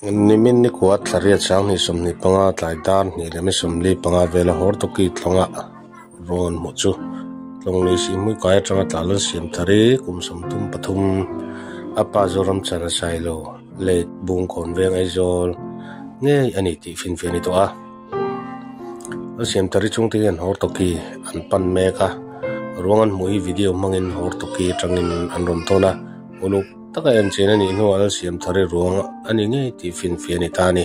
Nimin nikua thlariat sanghnih 25 tlai dar hnih leh mi 45 vela Hortoki tlawnga rawn hmuh chu Tlawnglui Sihhmui kai atanga tla lal siam thar i kum 33 a pa Zoram chan a sai lo late Bungkawn veng Aizawl ngei a ni tih finfiah a ni tawh a. Lal siam thar i chungte hian Hortoki an pan mek a, ruang an hmuh hi video hmangin Hortoki atangin an rawn tawn a, uluk taka en chen a nih hnuah lal siam thar i ruang a ni ngei tih finfiah a ni ta a ni.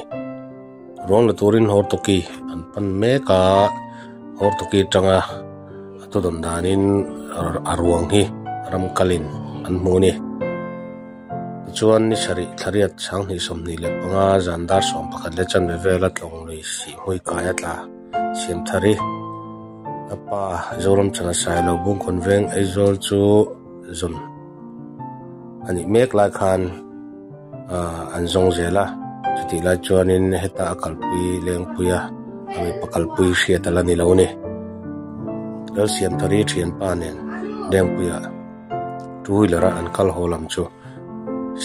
Ruang la turin Hortoki an pan mek a, Hortoki atanga a thudawn danin a ruang hi ram kalin an hmu a ni. Tichuan ni sarih thlariat sanghnih 25 zan dar 11 leh chanve vela tlawng lui sihhmui kai a tla siam thar i a pa Zoram chana Sailo Bungkawn veng Aizawl chu zawn a nih mek lai khan an zawng zel a, chutih lai chuanin heta a kalpui lengpui a, a mipa kalpui hriat a la ni lo a ni. Lalsiamthari thianpa nen lengpuia two wheeler a an kal haw lam chu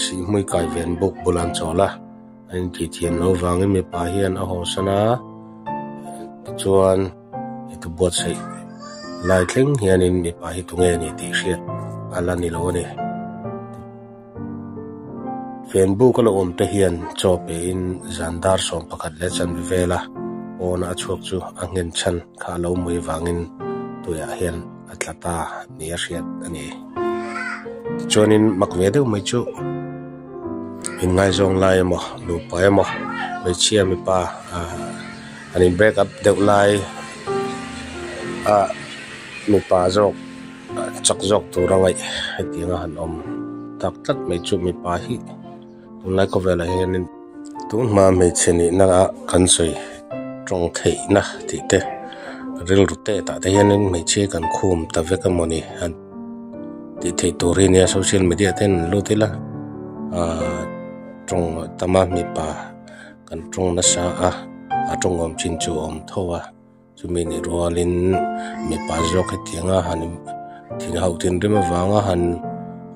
sihhmui kai ven buk bula an chawl a, an intih thiam loh vangin mipa hian a hawsan a, tichuan hetu buatsaih lai thleng hianin mipa hi tunge a ni tih hriat a la ni lo a ni. Fenbuk a lo awm te hian chaw pein zan dar 11 leh chanve vela pawna a chhuak chu a nghen chhan kha a lo mui vangin tuiah hian a tla ta ni a hriat a ni. Tichuanin mak ve deuh mai chu inngaizawng lai emaw nupa emaw hmeichhia mipa an in break up deuh lai a mipa zawk chak zawk tur a ngaih hetiang a han awm tak tlat mai chu mipa hi tunlai khawvelah hianin tun hma hmeichhe nihna ah kan sawi tawng theihna tih te rilru te tah te hianin hmeichhia kan khum ta vek emawni han tih theih tur hi nia social media te hian an lut ila ahh tawng tam a mipa kan tawng nasa a a tawng awm chin chu a awm tho a. Chumi nih rualin mipa zawk hetianga han thin hauh thinrim avanga han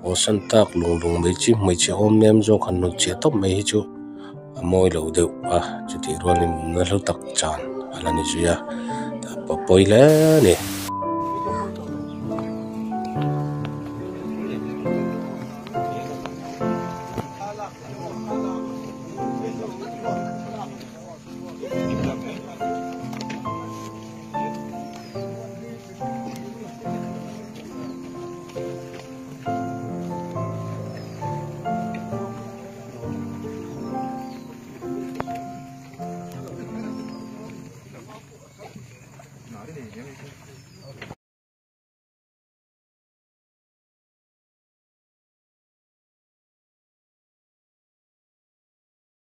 awlsam tak lung lung mai chi hmeichhe awm nem zawk han hnut chhiah tawp mai hi chu a mawi lo deuh a chutih rualin nunna hlu tak chan a la ni zui a pawi hle a ni.